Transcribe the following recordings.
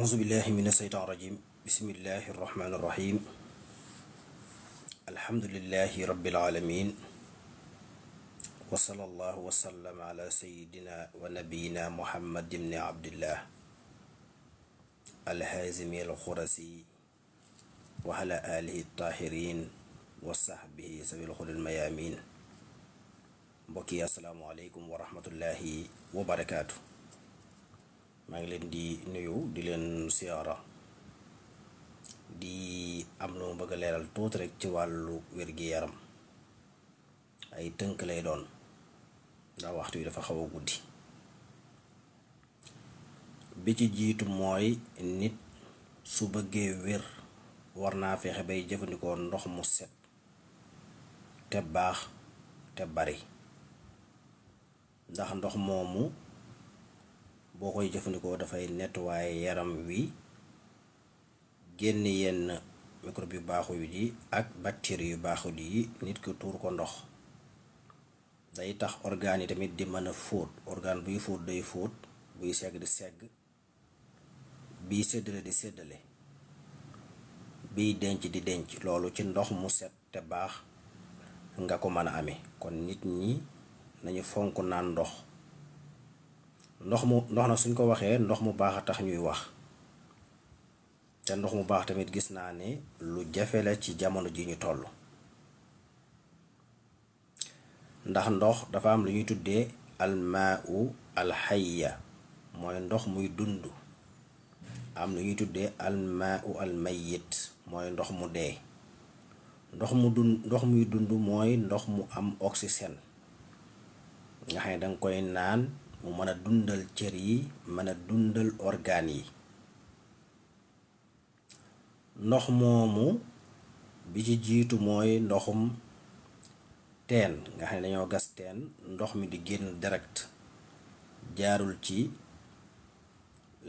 أعوذ بالله من الشيطان الرجيم بسم الله الرحمن الرحيم الحمد لله رب العالمين وصلى الله وسلم على سيدنا ونبينا محمد بن عبد الله الهازمي الخرسي وعلى آله الطاهرين وصحبه ذوي الخير الميامين mbokki asalaamaaleykum wa rahmatullahi wa barakaatu. maa ngi leen di nuyu di leen siyaara di am lu ma bëgg a leeral tuuti rek ci wàllu wér-gi-yaram ay tënk lay doon ndax waxtu yi dafa xaw a guddi. bi ci jiitu mooy nit su bëggee wér war naa fexe bay jëfandikoo ndox mu set te baax te bari ndax ndox moomu boo koy jëfandikoo dafay nettoyer yaram wi génn yenn microbe yu baaxul yi ak bactéries yu baaxul yi nit ki tuur ko ndox day tax organes yi tamit di mën a fóot organe buy fóot day fóot buy segg di segg biy séddale di séddale biy denc di denc loolu ci ndox mu set te baax nga ko mën a amee. kon nit ñi nañu fonk naan ndox na suñ ko waxee ndox mu baax a tax ñuy wax te ndox mu baax tamit gis naa ne lu jafe la ci jamono ji ñu toll ndax ndox dafa am lu ñuy tuddee almaau alxayya mooy ndox muy dund, am lu ñuy tuddee almaau almayit mooy ndox mu dee. ndox muy dund mooy ndox mu am oxygène nga xam ne danga koy naan mu mën a dundal cër yi mën a dundal organes yi. ndox moomu bi ci jiitu mooy ndoxum teen nga xam ne dañoo gas teen ndox mi di génn direct jaarul ci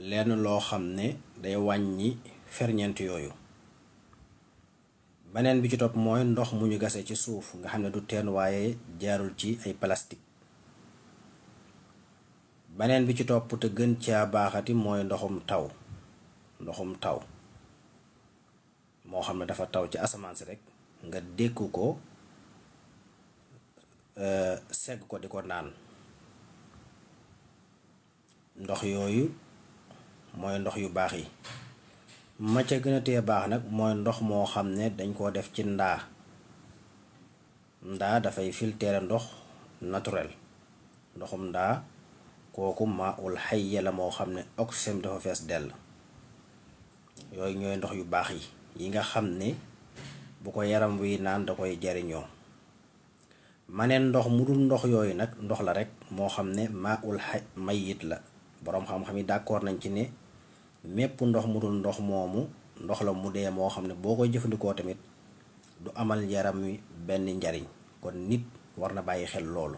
lenn loo xam ne day wàññi ferñeent yooyu. beneen bi ci topp mooy ndox mu ñu gasee ci suuf nga xam ne du teen waaye jaarul ci ay plastique. beneen bi ci topp te gën caa baaxati mooy ndoxum taw moo xam ne dafa taw ci asamaan si rek nga dékku ko segg ko di ko naan. ndox yooyu mooy ndox yu baax yi. ma ca gën a tee baax nag mooy ndox moo xam ne dañ koo def ci ndaa dafay filtrer ndox naturel. ndoxum ndaa kooku maa ul xayya la moo xam ne oxygène dafa fees dell. yooyu ñooy ndox yu baax yi nga xam ne bu ko yaram wi naan da koy jariñoo. maneen ndox mu dul ndox yooyu nag ndox la rek moo xam ne maa ul mayit la. boroom xam-xam yi d'accord nañ ci ne mépp ndox mu dul ndox moomu ndox la mu dee moo xam ne boo koy jëfandikoo tamit du amal yaram wi benn njariñ. kon nit war na bàyyi xel loolu.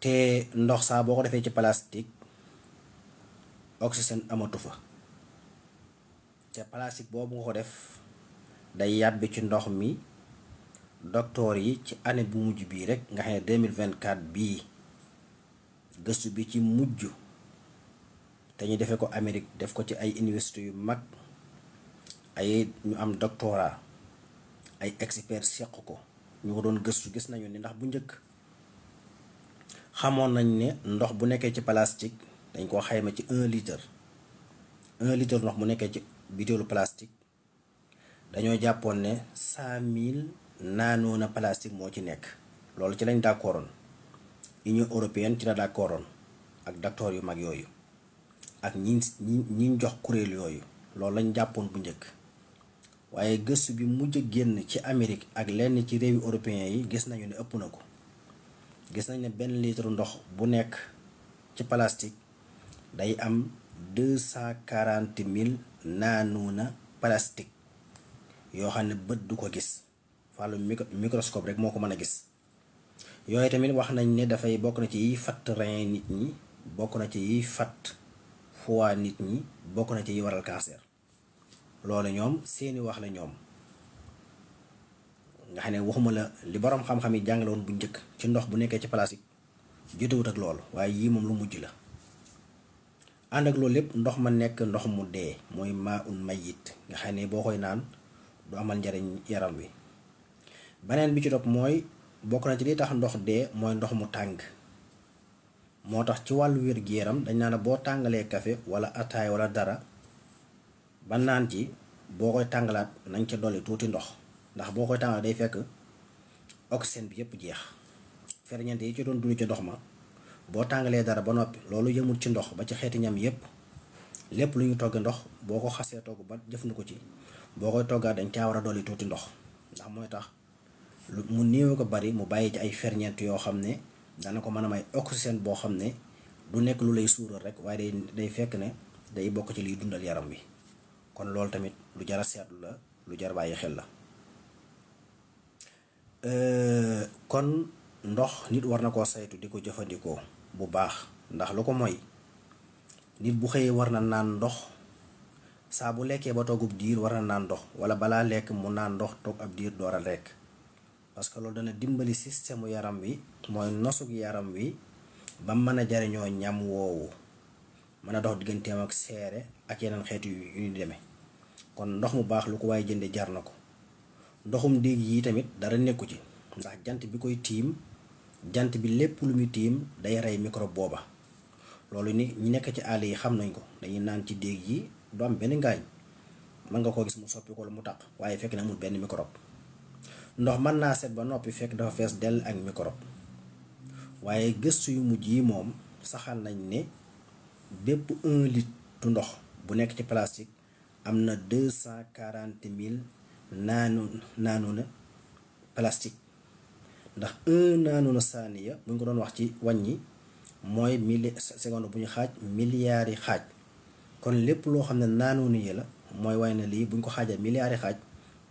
te ndox saa boo ko defee ci plastique oxygène amatu fa te plastique boobu nga ko def day yàbbi ci ndox mi. docteur yi ci année bu mujj bii rek nga xam ne 2024 bii gëstu bi ci mujj te ñu defee ko Amérique def ko ci ay université yu mag ay ñu am doctorat ay experts seq ko ñu ko doon gëstu gis nañu ni ndax bu njëkk xamoon nañ ne ndox bu nekkee ci plastique dañ koo xayma ci 1 litre ndox mu nekkee ci bitéelu plastique dañoo jàppoon ne 100,000 naanoona plastique moo ci nekk. loolu ci lañ d'accordoon. Union européenne ci la d'accordoon ak docteur yu mag yooyu ak ñi jox kuréel yooyu loolu lañ jàppoon bu njëkk. waaye gëstu bi mujj génn ci Amérique ak lenn ci réewi européens yi gis nañu ne ëpp na ko. gis nañ ne benn litre ndox bu nekk ci plastique day am 240,000 naanoona plastique yoo xam ne bët du ko gis. wàllu microscope rek moo ko mën a gis. yooyu tamit wax nañ ne dafay bokk na ci yiy fatt rein nit ñi, bokk na ci yiy fatt foie nit ñi, bokk na ci yi waral cancer. loolu ñoom seeni wax la ñoom nga xam ne waxuma la li borom xam-xam yi jàngale woon bu njëkk ci ndox bu nekkee ci plastique jotewut ak loolu waaye yii moom lu mujj la. ànd ak loolu lépp ndox ma nekk ndox mu dee mooy maa un mayit nga xam ne boo koy naan du amal njariñ yaram wi. beneen bi ci topp mooy bokk na ci li tax ndox dee mooy ndox mu tàng. moo tax ci wàllu wér-gu-yaram dañ naan boo tàngalee café wala ataay wala dara ba naan ci boo koy tàngalaat nañ ca dolli tuuti ndox, ndax boo koy tàngalaat day fekk oxygène bi yépp jeex, ferñeent yi ci doon dund ci ndox ma. boo tàngalee dara ba noppi loolu yëmul ci ndox ba ci xeeti ñam yépp, lépp lu ñu togg ndox boo ko xasee togg ba jëfandiku ci boo koy toggaat dañ caa war a dolli tuuti ndox, ndax mooy tax lu mu néew ko bari mu bàyyi ci ay ferñeent yoo xam ne dana ko mën a may oxygène boo xam ne du nekk lu lay suural rek, waaye day fekk ne day bokk ci liy dundal yaram wi. kon loolu tamit lu jar a seetlu la, lu jar bàyyi xel la. kon ndox nit war na koo saytu di ko jëfandikoo bu baax, ndax lu ko mooy nit bu xëyee war na naan ndox saa bu lekkee ba toogub diir war na naan ndox, wala balaa lekk mu naan ndox toog ab diir door a lekk. parce que loolu dana dimbali système yaram wi, mooy nosug yaram wi ba mën a jariñoo ñam woowu, mën a dox digganteem ak seere ak yeneen xeetu yu ñu demee. kon ndox mu baax lu ko waaye jënde jar na ko. ndoxum déeg yi tamit dara nekku ci, ndax jant bi koy tiim, jant bi lépp lu muy tiim day rey microbe booba. loolu ni ñi nekk ci àll yi xam nañ ko, dañuy naan ci déeg yi du am benn ngaañ, mën nga koo gis mu soppi ko lu mu taq waaye fekk na amul benn microbe. ndox mën naa set ba noppi fekk dafa fees dell ak microbe, waaye gëstu yu mujj yi moom saxal nañ ne bépp 1 litre ndox bu nekk ci plastique am na 240 000 naanuna plastique. ndax 1 naanuna saaniya bu ñu ko doon wax ci wàññi mooy seconde bu ñu xaaj milliards yi xaaj. kon lépp loo xam ne naanuna yi la mooy waaye na lii bu ñu ko xaajee milliards yi xaaj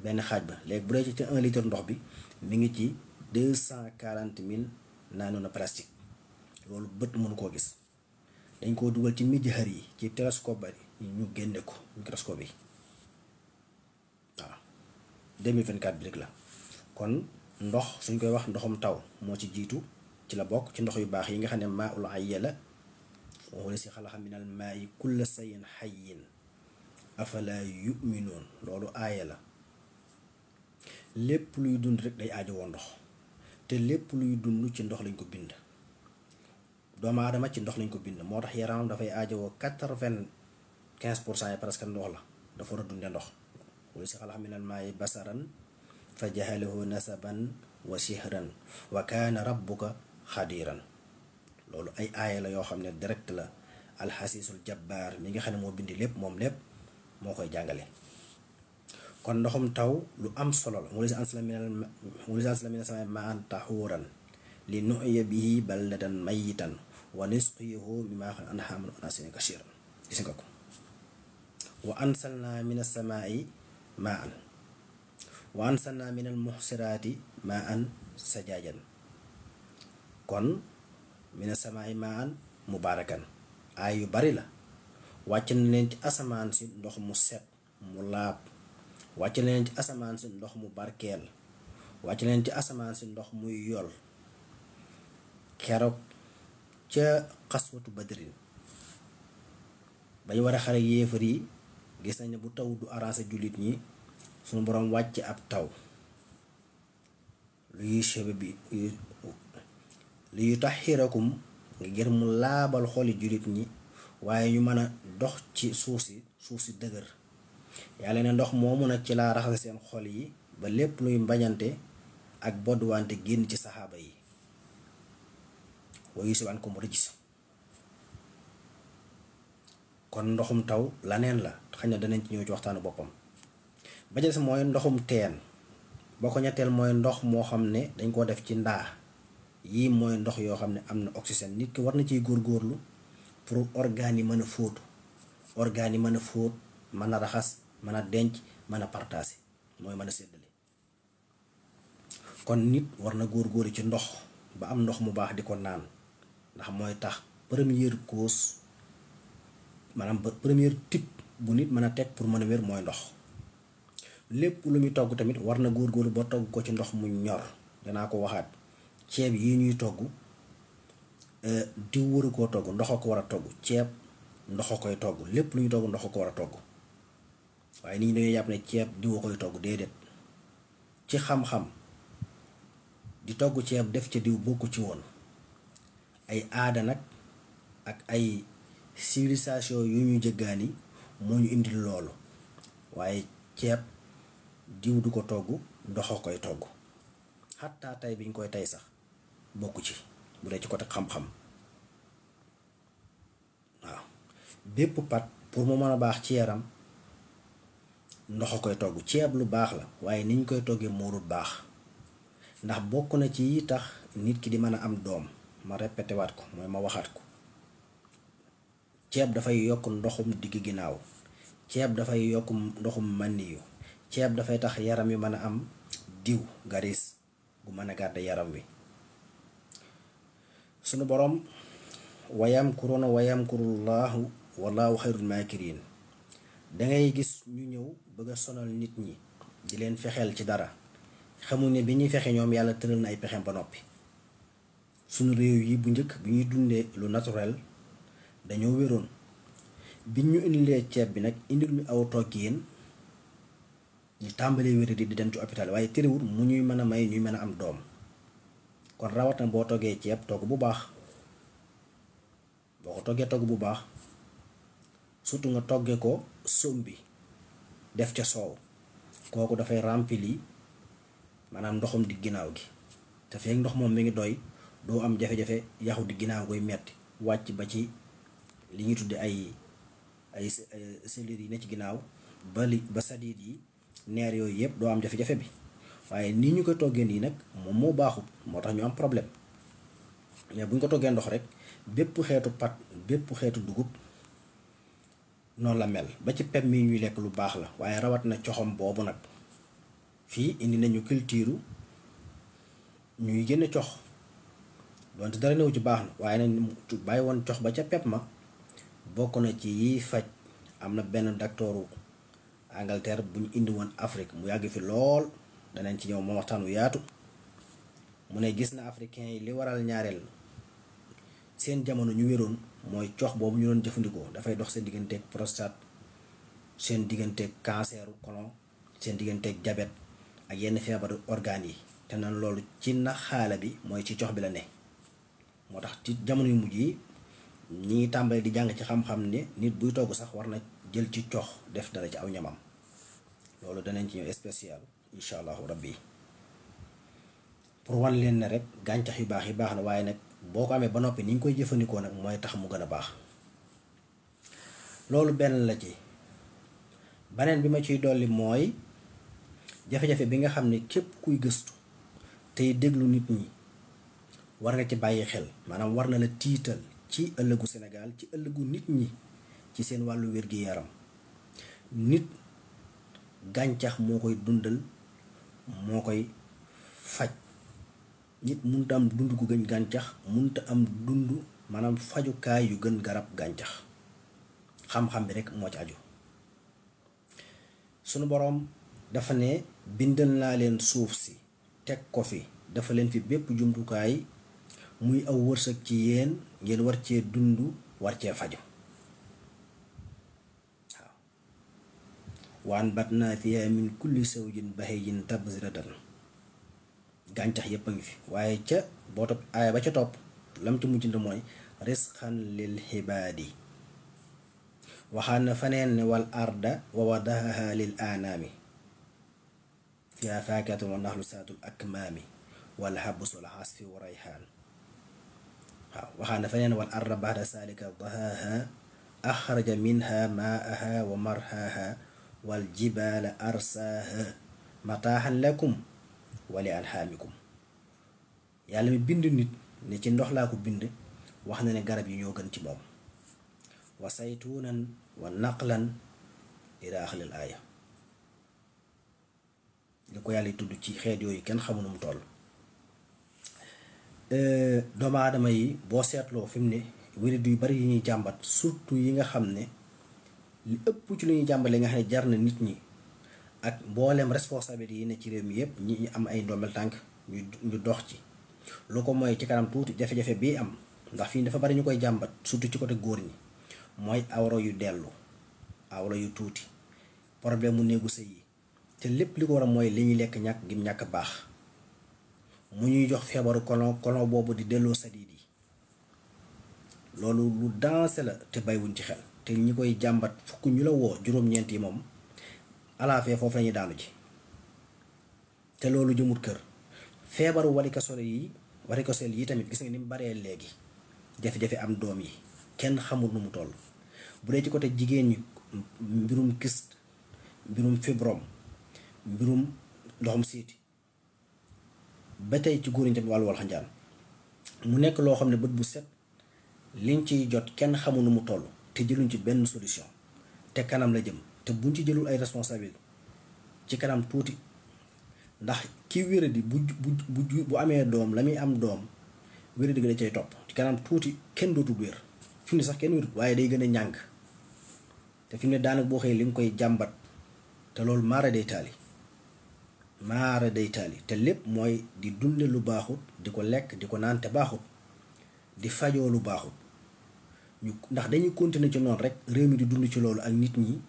benn xaaj ba. léegi bu dee ci 1 litre ndox bi mi ngi ci 240 000 naanuna plastique. loolu bët mënu koo gis, dañ koo dugal ci mijhar yi ci télescope bari ñu génne ko microscope yi. waaw 2024 bi rek la. kon ndox suñ koy wax ndoxum taw moo ci jiitu, ci la bokk ci ndox yu baax yi nga xam ne maa ul ayya la. wala si xalaqa minal maa'i kulla shay'in hayyin afala yu'minuun, loolu aaya la. lépp luy dund rek day aajowoo ndox, te lépp luy dund ci ndox lañ ko bind. doomu aadama ci ndox lañ ko bind, moo tax yaramam dafay aajowoo 95% yi presque ndox la, dafa war a dunde ndox. wala si xalaqa minal maa'i basaran fa jahalahu nasaban wa sihran wa kaana rabbuka xadiran. loolu ay aaya la yoo xam ne direct la. alxasiisul jabbaar mi nga xam ne moo bindi lépp, moom lépp moo koy jàngale. kon ndoxum taw lu am solo la. wala si ansala mina samaa'i maa'an tahuuran li nuhyiya bihi baldatan mayyitan wa nusqihi mimmaa an'aaman wa an'aasin kasiiran. gis nga ko. wa ansalnaa mina samaa'i maa'an wa ansalnaa minal muhsiraati maa'an sajaajan. kon mina samaa'i maa'an mubaarakan aay yu bari la. wàcc na leen ci asamaan si ndox mu set mu laab, wàcc na leen ci asamaan si ndox mu barkeel, wàcc na leen ci asamaan si ndox muy yol. keroog ca xaswatu badrin bañ war a xare yéefar yi, gis nañ ne bu taw du arrangé jullit ñi, suñu boroom wàcc ab taw luy chebe bi li yutahhirakum ngir mu laabal xoli jullit ñi, waaye ñu mën a dox ci suuf si dëgër. yàlla ne ndox moomu nag ci laa raxase seen xol yi ba lépp luy mbañante ak bodduwante génn ci saxaaba yi. wa yuzhibu ankum rijsa. kon ndoxum taw laneen la, xëy na danañ ci ñëw ci waxtaanu boppam. ba ca des mooy ndoxum teen. boo ko ñetteel mooy ndox moo xam ne dañ koo def ci ndaa. yii mooy ndox yoo xam ne am na oxygène. nit ki war na ciy góorgóorlu pour organes yi mën a fóotu, organes yi mën a fóot, mën a raxas, mën a denc, mën a partager, mooy mën a séddale. kon nit war na góorgóorlu ci ndox ba am ndox mu baax di ko naan, ndax mooy tax première cause maanaam première type bu nit mën a teg pour mën a wér mooy ndox. lépp lu muy togg tamit war na góorgóorlu ba togg ko ci ndox mu ñor. danaa ko waxaat, ceeb yi ñuy togg diw waru koo togg, ndox a ko war a togg. ceeb ndox a koy togg, lépp lu ñu togg ndox a ko war a togg. waaye nit ñi dañuy jàpp ne ceeb diw a koy togg, déedéet. ci xam-xam di togg ceeb def ca diw bokku ci woon. ay aada nag ak ay civilisation yu ñu jëggaani moo ñu indil loolu, waaye ceeb diw du ko togg, ndox a koy togg. xattaa tey biñ koy tey sax bokku ci bu dee ci côté xam-xam. waaw bépp pat pour mu mën a baax ci yaram ndox a koy togg. ceeb lu baax la waaye ni ñu koy toggee moo dul baax, ndax bokk na ci yi tax nit ki di mën a am doom. ma répété waat ko, mooy ma waxaat ko. ceeb dafay yokk ndoxum digg ginnaaw, ceeb dafay yokk ndoxum mànniyu, ceeb dafay tax yaram wi mën a am diw garis gu mën a gàdde yaram wi. sunu borom wayamkuruna wayamkurullahu wallahu xayrul maakirin. dangay gis ñu ñëw bëgg a sonal nit ñi di leen fexeel ci dara, xamu ne bi ñuy fexe ñoom yàlla tëral na ay pexem ba noppi. sunu réew yi bu njëkk bi ñuy dundee lu naturel dañoo wéroon. bi ñu indilee ceeb bi nag indil ñu aw toggiin ñu tàmbalee wéri di dem ci hôpital, waaye terewul mu ñuy mën a may ñuy mën a am doom. kon rawat na boo toggee ceeb togg bu baax. boo ko toggee togg bu baax, surtout nga toggee ko sombi def ca soow, kooku dafay remplir maanaam ndoxum di ginnaaw gi. te feek ndox moom mi ngi doy, doo am jafe-jafe yaxu di ginnaaw koy metti wàcc ba ci li ñuy tudde ay cellules yi ne ci ginnaaw ba sadiid yi, neer yooyu yëpp doo am jafe-jafe bi. waaye nii ñu koy toggee nii nag moom moo baaxut, moo tax ñu am problème. mais bu ñu ko toggee ndox rek bépp xeetu pat, bépp xeetu dugub noonu la mel. ba ci pep mi ñuy lekk lu baax la, waaye rawat na coxom boobu nag. fii indi nañu culture ñuy génne cox, donte dara newu ci baax na, waaye nag bàyyi woon cox ba ca pep ma bokk na ci yiy faj. am na benn docteuru Angleterre bu ñu indi woon Afrique mu yàgg fi lool, danañ ci ñëw moom waxtaan wu yaatu. mu ne gis na africain yi li waral ñaareel seen jamono ñu wéroon mooy cox boobu ñu doon jëfandikoo. dafay dox seen digganteeg prostate, seen digganteeg canceru colon, seen digganteeg diabète ak yenn feebaru organes yi. te nan loolu ci naxaala bi mooy ci cox bi la ne. moo tax ci jamono yu mujj yi ñi ngi tàmbali di jàng ci xam-xam ne nit buy togg sax war na jël ci cox def dara ci aw ñamam. loolu danañ ci ñëw spécial incha allahu rabbi, pour wan leen ne rek gàncax yu baax na, waaye nag boo ko amee ba noppi ni ñu koy jëfandikoo nag mooy tax mu gën a baax. loolu benn la ci. beneen bi ma ciy dolli mooy jafe-jafe bi nga xam ne képp kuy gëstu tey déglu nit ñi war nga ci bàyyi xel. maanaam war na la tiital ci ëllëgu Sénégal, ci ëllëgu nit ñi, ci seen wàllu wér-gi-yaram. nit gàncax moo koy dundal, moo koy faj. nit mënut am dund gu gën gàncax, mënut am dund maanaam fajukaay yu gën garab gàncax. xam-xam bi rek moo ci aju. sunu boroom dafa ne bindal naa leen suuf si teg ko fi, dafa leen fi bépp jumtukaay muy aw wërsëg ci yéen, ngeen war cee dund, war cee faju. waaw waan bat naa fiha min kulli sawjin bahijin tabsiratan. gàncax yépp a ngi fi, waaye ca boo topp aaya ba ca topp lam ci mujjante mooy risqan lil xibaadi. waxaan na faneen ne wal arda wa wadahaha lil anaami fiha faakatun wa naxlu saatul akmaami wal habus wal asfi wa rayhaan. waaw waxaan na faneen wal arda baxda salika dahaha axraja minha maaha wa marhaha wal jibaala arsaaha mataaxan lakum wali anxaamikum. yàlla mi bind nit ne ci ndox laa ko bind, wax na ne garab yi ñoo gën ci moom. wa saytuunan wa naqlan ila axiril aaya. li ko yàlla tudd ci xeet yooyu kenn xamu nu mu toll. doomu aadama yi boo seetloo fi mu ne wérit yu bari yi ñuy jàmbat, surtout yi nga xam ne li ëpp ci lu ñuy jàmbale nga xam ne jar na nit ñi ak mboolem responsabilité yi ne ci réew mi yëpp ñi am ay ndombel tànk ñu dox ci. lu ko mooy ci kanam tuuti jafe-jafe bii am, ndax fii dafa bari ñu koy jàmbat surtout ci côté góor ñi, mooy awra yu dellu, awra yu tuuti, problème mu néegu sëy yi, te lépp li ko war a mooy li ñuy lekk ñàkk gim ñàkk baax, mu ñuy jox feebaru colon boobu di delloo sadiid yi. loolu lu dansé la te baywuñ ci xel, te ñi koy jàmbat fukk ñu la woo juróom-ñeent yi moom alaafee foofu lañuy daanu ci, te loolu jëmut kër. feebaru varicocèle yi tamit gis nga ni mu baree léegi, jafe-jafe am doom yi kenn xamul nu mu toll. bu dee ci côté jigéen ñi, mbirum kyste, mbirum fibrome, mbirum ndoxum siiti, ba tey ci góor ñi tamit wàllu walxanjaan, mu nekk loo xam ne bët bu set liñ ciy jot kenn xamul nu mu toll, te jëluñ ci benn solution, te kanam la jëm. te buñ ci jëlul ay responsabilité ci kanam tuuti, ndax ki wéradi bu amee doom la muy am doom, wéradi gi da cay topp ci kanam tuuti, kenn dootul wér. fi mu ne sax kenn wérut, waaye day gën a ñàng, te fi mu ne daanaka boo xëyee li nga koy jàmbat, te loolu maara day taali, te lépp mooy di dunde lu baaxut, di ko lekk di ko naan te baaxut, di fajoo lu baaxut. ndax dañuy continuer ci noonu rek, réew mi di dund ci loolu ak nit ñi,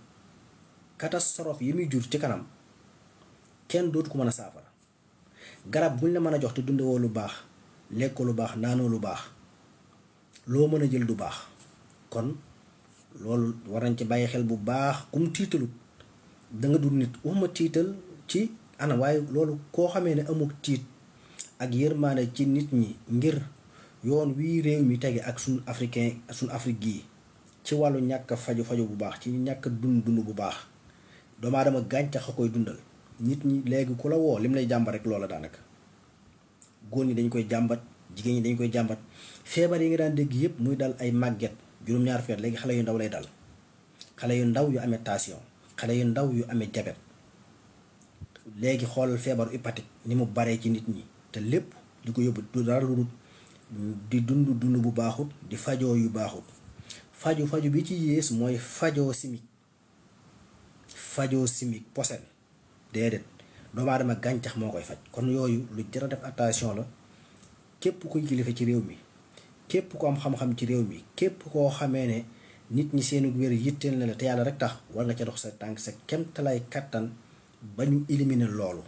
catastrophe yi muy jur ci kanam kenn dootu ko mën a saafara. garab buñ la mën a jox te dundewoo lu baax, lekkoo lu baax, naanoo lu baax, loo mën a jël du baax. kon loolu war nañ ci bàyyi xel bu baax. kum tiitalut da nga dul nit, waxuma tiital ci anam, waaye loolu koo xamee ne amul tiit ak yërmaane ci nit ñi ngir yoon wii réew mi tege ak suñu Afrique gii ci wàllu ñàkk faju bu baax, ci ñàkk dund bu baax. doomu aadama gàncax a koy dundal. nit ñi léegi ku la woo lim lay jàmbat rek loola daanaka. góor ñi dañ koy jàmbat, jigéen ñi dañ koy jàmbat. feebar yi nga daan dégg yépp muy dal ay màgget juróom-ñaar feet, léegi xale yu ndaw lay dal. xale yu ndaw yu amee tension, xale yu ndaw yu amee jabet. léegi xoolal feebaru hépatique ni mu baree ci nit ñi, te lépp li ko yóbbu du dara lu di dund bu baaxut, di fajoo yu baaxut. faju bi ci yées mooy fajoo chimique posen, déedéet. doomu aadama gàncax moo koy faj. kon yooyu lu jar a def attention la. képp kuy kilifa ci réew mi, képp ko am xam-xam ci réew mi, képp koo xamee ne nit ñi seenu wér yitteel na la te yàlla rek tax, war nga ca dox sa tànk sa kemtalaay kattan ba ñu éliminer loolu,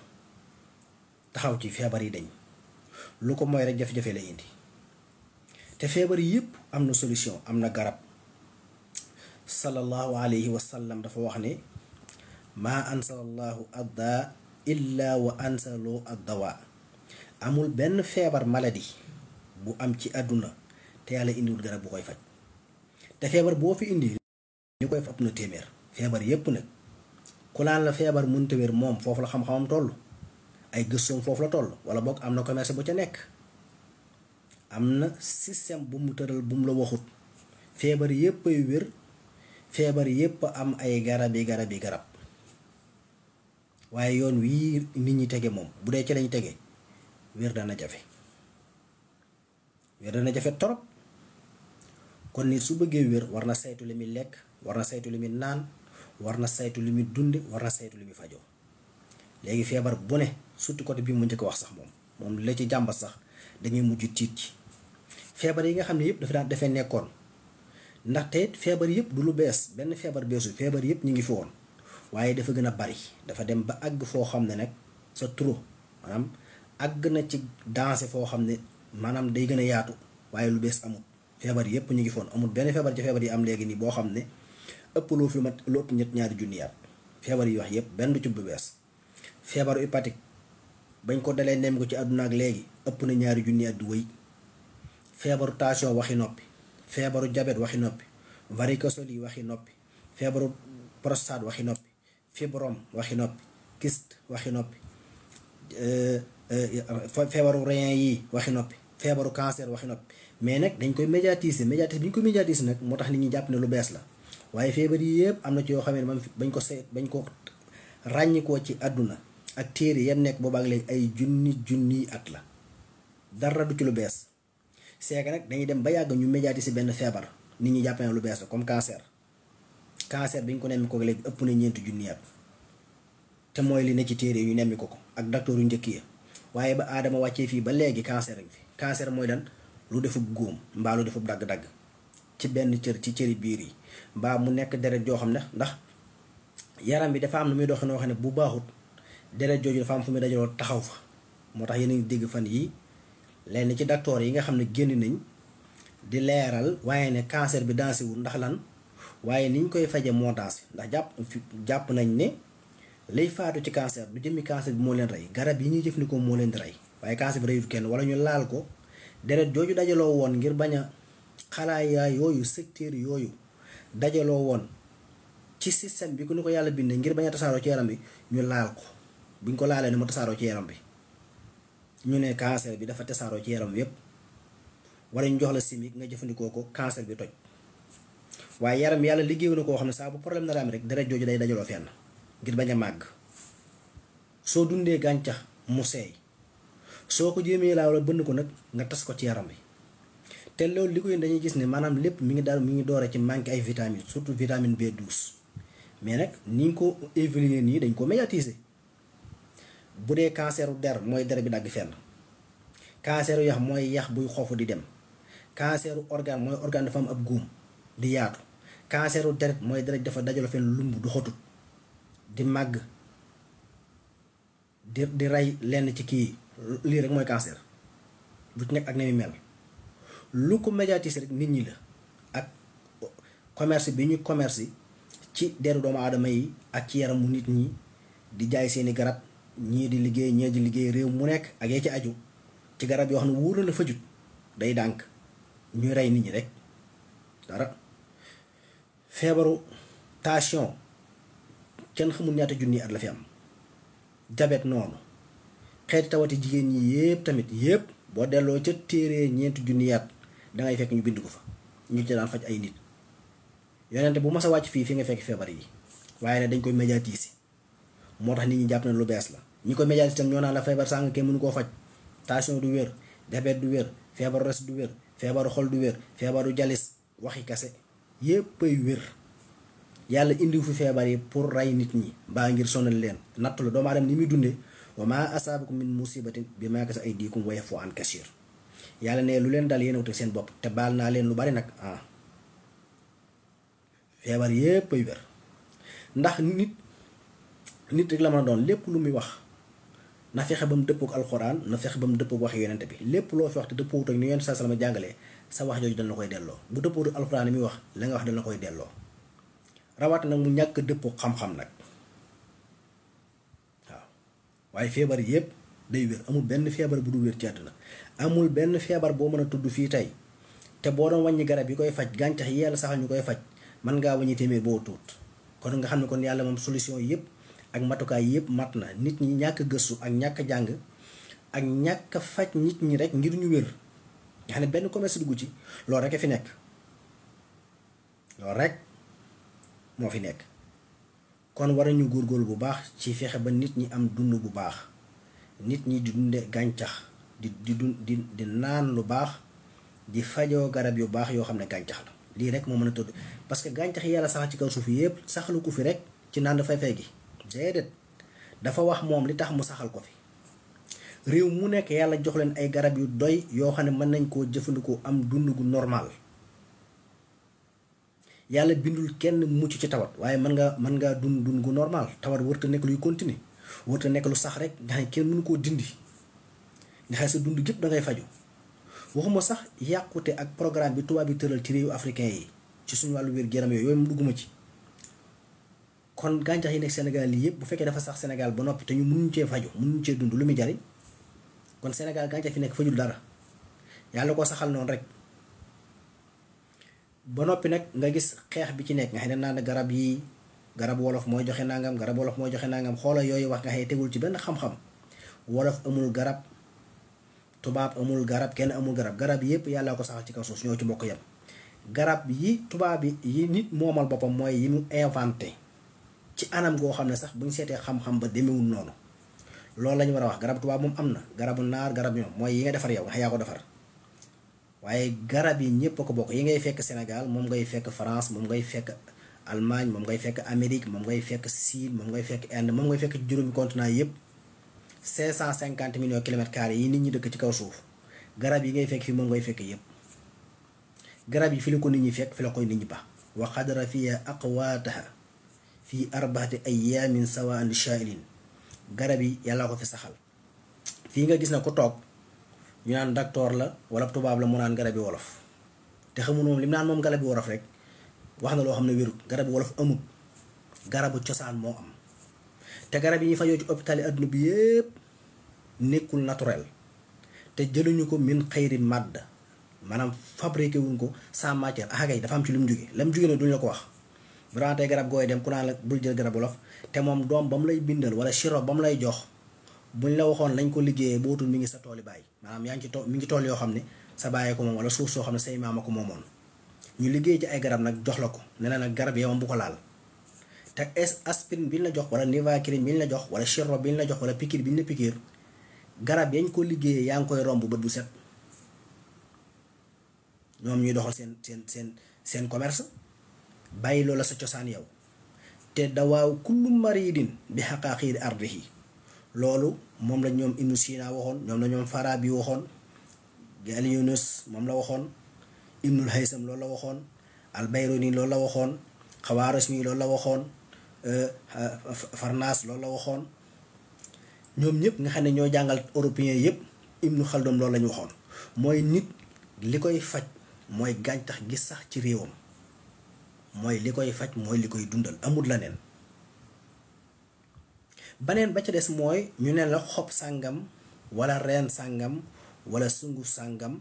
taxaw ci feebar yi dañ. lu ko mooy rek jafe-jafe lay indi. te feebar yi yëpp am na solution, am na garab. sallallahu alayhi wa sallam dafa wax ne maa ansalallahu adda illa wa ansalu addawa. amul benn feebar maladie bu am ci àdduna te yàlla indiwul garab bu koy faj. te feebar boo fi indi li koy faj na téeméer. feebar yépp nag ku laan la feebar mënta wér, moom foofu la xam-xamam toll, ay gëstoom foofu la toll, wala boog am na commerce bu ca nekk, am na système bu mu tëral bu mu la waxut. feebar yépp ay wér, feebar yépp am ay garab. waaye yoon wii nit ñi tege moom, bu dee ci lañ tege, wér dana jafe torop. kon nit su bëggee wér war na saytu li muy lekk, war na saytu li muy naan, war na saytu li muy dunde, war na saytu li muy fajoo. léegi feebar bu ne, surtout côté bi mu njëkk wax sax moom la ci jàmbat sax dañuy mujj tiit ci. feebar yi nga xam ne yëpp dafay nekkoon, ndaxte feebar yëpp du lu bees, benn feebar beesu, feebar yëpp ñu ngi fi woon, waaye dafa gën a bari. dafa dem ba àgg foo xam ne nag sa trop, maanaam àgg na ci dansé foo xam ne maanaam day gën a yaatu, waaye lu bees amul. feebar yëpp ñu ngi foon, amul benn feebar ci feebar yi am léegi nii boo xam ne ëpp loo fi mat lu ëpp ñaari junni at. feebar yi wax yëpp benn du ci bu bees. feebaru hépatique bañ ko dalee nem ko ci àdduna ak léegi ëpp na ñaari junni at du wëy. feebaru tension waxi noppi, feebaru diabète waxi noppi, varicocèle yi waxi noppi, feebaru prostate waxi noppi, fibrome waxi noppi, kyste waxi noppi, feebaru rein yi waxi noppi, feebaru cancer waxi noppi. mais nag dañ koy médiatiser bi ñu ko médiatiser nag moo tax nit ñi jàpp ne lu bees la. waaye feebar yi yëpp am na ci yoo xam ne man bañ ko ràññikoo ci àdduna ak téere yan nekk boobaak léegi ay junni at la, dara du ci lu bees. c'est que nag dañuy dem ba yàgg ñu médiatiser benn feebar, nit ñi jàpp ne lu bees la. comme cancer bi ñu ko nemmi ko léegi ëpp na 4 junni at, te mooy li ne ci téere yu nemmi ko ak docteur yu njëkk yi. waaye ba aadama wàccee fii ba léegi cancer ak fi. cancer mooy lan? lu defub góom mbaa lu defub dagg-dagg ci benn cër ci cëri biir yi. mbaa mu nekk deret joo xam ne ndax yaram bi dafa am lu muy doxee noo xam ne bu baaxut deret jooju dafa am fu muy dajaloo taxaw fa. moo tax yéen a ngi dégg fan yi lenn ci docteur yi nga xam ne génn nañ di leeral waaye ne cancer bi dansé wul ndax lan waaye niñ koy faje moo dansé ndax jàpp nañ ne lay faatu ci cancer du jëmmi cancer bi moo leen rey garab yi ñuy jëfandikoo moo leen di rey waaye cancer bi reyut kenn wala ñu laal ko deret jooju dajaloo woon ngir bañ a xalaaya yooyu secteur yooyu dajaloo woon ci système bi ku ni ko yàlla bindee ngir bañ a tasaaroo ci yaram bi ñu laal ko buñ ko laalee ne mu tasaaroo ci yaram bi ñu ne cancer bi dafa tasaaroo ci yaram yépp wala ñu jox la chimique nga jëfandikoo ko cancer bi toj waaye yaram yàlla liggéeyu na koo xam ne saa bu problème na am rek deret jooju day dajaloo fenn ngir bañ a màgg soo dundee gàncax mu seey soo ko jéemee laa wala bënn ko nag nga tas ko ci yaram bi te loolu li koy dañuy gis ne maanaam lépp mi ngi doore ci manqué ay vitamines surtout vitamine B12 mais nag ni ñu ko évaluer nii dañ ko médiatiser bu dee canceru der mooy der bi dagg fenn canceru yax mooy yax buy xoofu di dem canceru organe mooy organe dafa am ab guum di yaatu canceru deret mooy deret dafa dajaloo fenn lumb du xotut di màgg di rey lenn ci kii lii rek mooy cancer bu ci nekk ak ne mel lu ko médiatiser rek nit ñi la ak commerce bi ñu commerce ci deru doomu aadama yi ak ci yaramu nit ñi di jaay seeni garab ñii di liggéey réew mu nekk ak yee ci aju ci garab yoo xam ne wóor na la fajut day dànk ñuy rey nit ñi rek dara feebaru tension kenn xamul ñaata junni at la fi am diabète noonu xeeti tawati jigéen ñi yépp tamit yépp boo delloo ca téere ñeenti junni at dangay fekk ñu bind ko fa ñu ci daan faj ay nit yonente bu mas a wàcc fii nga fekk feebar yi waaye ne dañ koy médiatiser moo tax nit ñi jàpp ne lu bees la ñi koy médiatiser tam ñoo naan la feebar sàng kenn mënu koo faj tension du wér diabète du wér feebaru res du wér feebaru xol du wér feebaru jalis waxi kase yépp ay wér yàlla indiwu fi feebar yi pour rey nit ñi mbaa ngir sonal leen nattu la doomu aadama ni muy dundee wa maa asaabakum min musibatin bimaa kasabat aydiikum wa ya'fuu an kasiir yàlla ne lu leen dal yéen a wutal seen bopp te baal naa leen lu bari nag feebar yépp ay wér ndax nit rek la mën a doon lépp lu muy wax na fexe ba mu dëppook alxuraan na fexe ba mu dëppook waxi yonente bi lépp loo fi wax te dëppoowut ak ni yonente sallallahu alayhi wasallam jàngalee sa wax jooju dal na koy delloo bu dëppoowut ak alxuraan li muy wax la nga wax dal na koy delloo rawat nag mu ñàkk dëppook xam-xam nag waaw waaye feebar yépp day wér amul benn feebar bu du wér ci àdduna amul benn feebar boo mën a tudd fii tey te boo doon wàññi garab yi koy faj gàncax yi yàlla saxal ñu koy faj mën ngaa wàññi téeméer boo tuut kon nga xam ne kon yàlla moom solution yépp ak matukaay yépp mat na nit ñi ñàkk gëstu ak ñàkk jàng ak ñàkk faj nit ñi rek ngir ñu wér nga xam ne benn commerce dugg ci loolu rek a fi nekk loolu rek moo fi nekk kon war nañu góorgóorlu bu baax ci fexe ba nit ñi am dund bu baax nit ñi di dunde gàncax di naan lu baax di fajoo garab yu baax yoo xam ne gàncax la lii rek moo mën a tudd parce que gàncax yi yàlla saxal ci kaw suuf yépp saxalu ko fi rek ci naan dafay fay gi déedéet dafa wax moom li tax mu saxal ko fi réew mu nekk yàlla jox leen ay garab yu doy yoo xam ne mën nañ koo jëfandikoo am dund gu normal yàlla bindul kenn mucc ci tawat waaye mën ngaa dund gu normal tawat wërta nekk luy continuer wërta nekk lu sax rek nga xam ne kenn mënu koo dindi nga xam ne sa dund gépp da ngay faju waxuma sax yàqute ak programme bi tubaab bi tëral ci réewu africain yi ci suñu wàllu wér-gu-yaram yooyu mu dugguma ci kon gàncax yi nekk Sénégal lii yëpp bu fekkee dafa sax Sénégal ba noppi te ñu mënuñ cee faju mënuñ cee dund lu muy jariñ kon Sénégal gàncax fi nekk fajul dara yàlla ko saxal noonu rek ba noppi nag nga gis xeex bi ci nekk nga xam ne naan garab yi garab wolof mooy joxe nangam garab wolof mooy joxe nangam xoola yooyu wax nga xam ne tegul ci benn xam-xam wolof amul garab tubaab amul garab kenn amul garab yëpp yàlla ko saxal ci kaw suuf ñoo ci bokk yam garab yi tubaab yi nit moomal boppam mooy yi mu inventé ci anam goo xam ne sax bu ñu seetee xam-xam ba demewul noonu loolu la ñu war a wax garab tubaab moom am na garabu naar garab ñoom mooy yi nga defar yow nga yaa ko defar waaye garab yi ñëpp a ko bokk yi ngay fekk Sénégal moom ngay fekk France moom ngay fekk Allemagne moom ngay fekk Amérique moom ngay fekk Chine moom ngay fekk Inde moom ngay fekk juróomi continent yëpp 550 millions kilomètres carrés yi nit ñi dëkk ci kaw suuf garab yi ngay fekk fii moom ngay fekk yëpp garab yi fi la ko nit ñi fekk fi la koy nit ñi ba wa qadara fiha aqwaataha fi 4 ayaamin sawaan li shaa'ilin. garab yi yàlla ko fi saxal. fii nga gis na ku toog ñu naan docteur la wala tubaab la mu naan garabi wolof te xamul moom li mu naan moom garabi wolof rek wax na loo xam ne wérut. garabi wolof amut, garabu cosaan moo am. te garab yi ñu fajoo ci hôpital yi adduna bi yépp nekkul naturel te jëluñu ko min xayri màdd, maanaam fabriqué wuñ ko sans matière. axagay dafa am ci lu mu jóge la mu jóge ne duñu la ko wax. vraiment tey garab gooy dem ku naan la bul jël garab wolof te moom doom ba mu lay bindal wala sirop ba mu lay jox buñ la waxoon lañ ko liggéeyee bootul mi ngi sa tooli baay, maanaam yaa ngi ci mi ngi tool yoo xam ne sa bàyyee ko moom wala suuf soo xam ne say maama ko moomoon. ñu liggéey ci ay garab nag jox la ko ne la nag garab yow bu ko laal. te aspirine bi ñu la jox wala nivaquine bi ñu la jox wala sirop bi ñu la jox wala piqûre bi ñu la piqûre, garab yañ ko liggéeyee yaa ngi koy romb bët bu set. ñoom ñuy doxal seen commerce bàyyi loola sa cosaan yow. te dawaaw kullu maridin bi xaqaaqiiri ardihi, loolu moom la ñoom Ibnu Sina waxoon, ñoom la ñoom Farabi waxoon, Galianus moom la waxoon, Ibnul Haysam loolu la waxoon, Al-Bayruni loolu la waxoon, Xawaarismi loolu la waxoon, Farnas loolu la waxoon. ñoom ñëpp nga xam ne ñoo jàngal européen yëpp Ibnu Xaldun loolu la ñu waxoon. mooy nit li koy faj mooy gàncax gi sax ci réewam, mooy li koy faj mooy li koy dundal, amul la neen. baneen ba ca des mooy ñu ne la xob sàngam wala reen sàngam wala sunguf sàngam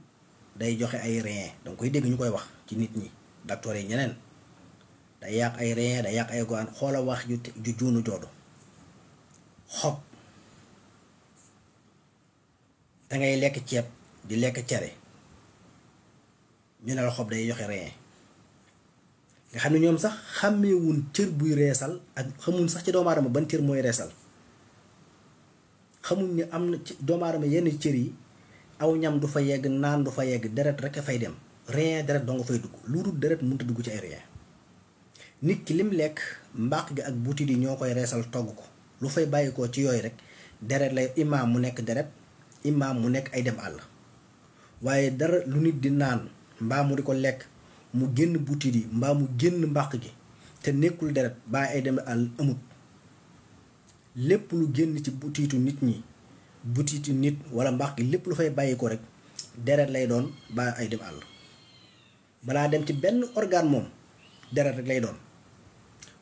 day joxe ay rein. danga koy dégg ñu koy wax ci nit ñi docteur yi ñeneen day yàq ay rein, day yàq ay goan. xoola wax ju juunu joodu. xob dangay lekk ceeb di lekk cere ñu ne la xob day joxe rein. nga xam ne ñoom sax xàmmeewuñ cër buy reesal ak xamuñ sax ci doomu aadama ban cër mooy reesal. xamuñ ne am na ci doomu aadama yenn cër yi aw ñam du fa yegg, naan du fa yegg, deret rek a fay dem. rein deret doo nga fay dugg, lu dul deret mënut a dugg ci ay rein. nit ki lim lekk mbàq gi ak butit yi ñoo koy reesal togg ko. lu fay bàyyikoo ci yooyu rek deret lay imaam mu nekk deret, imaam mu nekk ay dem àll. waaye dara lu nit di naan mbaa mu di ko lekk mu génn butit yi mbaa mu génn mbàq gi te nekkul deret baa ay dem àll amut. lépp lu génn ci butitu nit ñi, butitu nit wala mbàq gi, lépp lu fay bàyyi ko rek deret lay doon baa ay dem àll. balaa dem ci benn organe moom deret rek lay doon.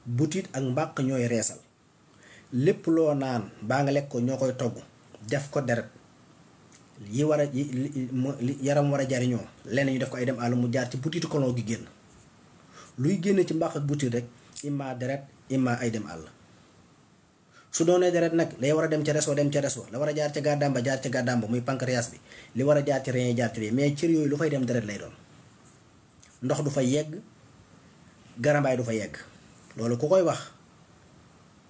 butit ak mbàq ñooy reesal. lépp loo naan baa nga lekk ko ñoo koy togg def ko deret yi war a li yaram war a jariñoo lenn ñu def ko ay dem àll mu jaar ci butitu kolon gi génn. luy génn ci mbàq ak butit rek imma deret imma ay dem àll. su doonee deret nag day war a dem ca reso dem ca reso, la war a jaar ca gàddaam jaar ca gàddaam muy pancréas bi, li war a jaar ci rein jaar ci rein. mais cër yooyu lu fay dem deret lay doon. ndox du fa yegg, garambaay du fa yegg. loolu ku koy wax